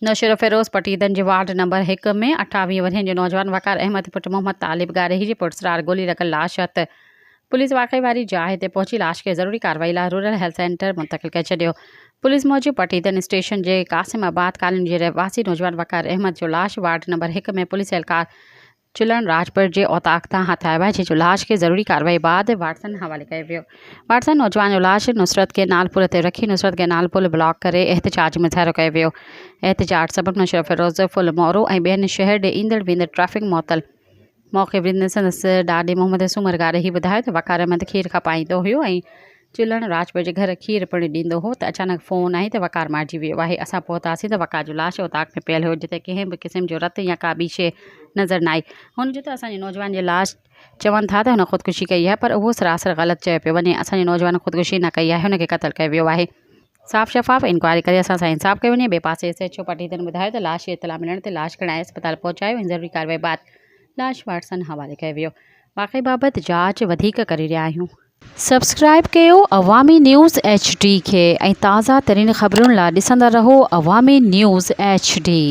نوشهروفيروز پٽيدن جي ward number هڪ ۾ 28 ورهين جو نوجوان وقار احمد پٽ محمد طالب ڳارهي جي پراسرار گولي لڳل لاش هٿ، پوليس واقعي واري جاء تي پهچي لاش کي ضروري ڪارروائي لاء رورل هيلٿ سينٽر منتقل ڪري ڇڏيو. پوليس موجب پٽيدن اسٽيشن جي قاسم آباد ڪالوني جي رهواسي نوجوان وقار احمد جو لاش وارڊ نمبر هڪ ۾ پوليس اهلڪار چلڻ راڄپر جي اوطاق تان هٿ آيو آهي، جنهن جو لاش کي ضروري ڪارروائي بعد وارثن حوالي ڪيو ويو. وارثن نوجوان جو لاش نصرت ڪئنال پل تي رکي نصرت ڪئنال پل بلاڪ ڪري احتجاج مظاهرو ڪيو ويو. احتجاج سبب نوشهروفيروز، ڦل مورو ۽ ٻين شهر ڏي ايندڙ ويندڙ ٽريفڪ معطل. موقعي ويندي سندس ڏاڏي محمد سومر گاريهي ٻڌايو ته وقار احمد کير کپائيندو هيو ۽ چلڻ راڄپر جي گهر کير پڻ ڏيندو هو ته اچانڪ فون آئي ته وقار مارجي ويو آهي. اسان پهتاسين ته وقار جو لاش اوطاق ۾ پيل هيو جتي ڪنهن به قسم جو رت يا ڪا ٻي شيء نظر نه آئي. هن چيو ته اسان جي نوجوان جي لاش چون ٿا ته هن خودڪشي ڪئي آهي پر اهو سراسر غلط چيو پيو وڃي. اسان جي نوجوان خودڪشي نه ڪئي آهي هن کي قتل ڪيو ويو آهي. صاف شفاف انڪوائري ڪري اسان سان انصاف ڪيو وڃي. ٻئي پاسي ايس ايڇ او پٽيدن ٻڌايو ته لاش جي اطلاع ملڻ تي لاش کڻائي اسپتال پهچايو ۽ ضروري ڪارروائي بعد لاش وارثن حوالي ڪيو ويو. واقعي بابت جاچ وڌيڪ ڪري رهيا آهيون. سبسڪرائب ڪيو عوامي نيوز ايڇ ڊي کي ۽ تازه ترين خبرن لا ڏسندا رهو عوامي نيوز ايڇ ڊي.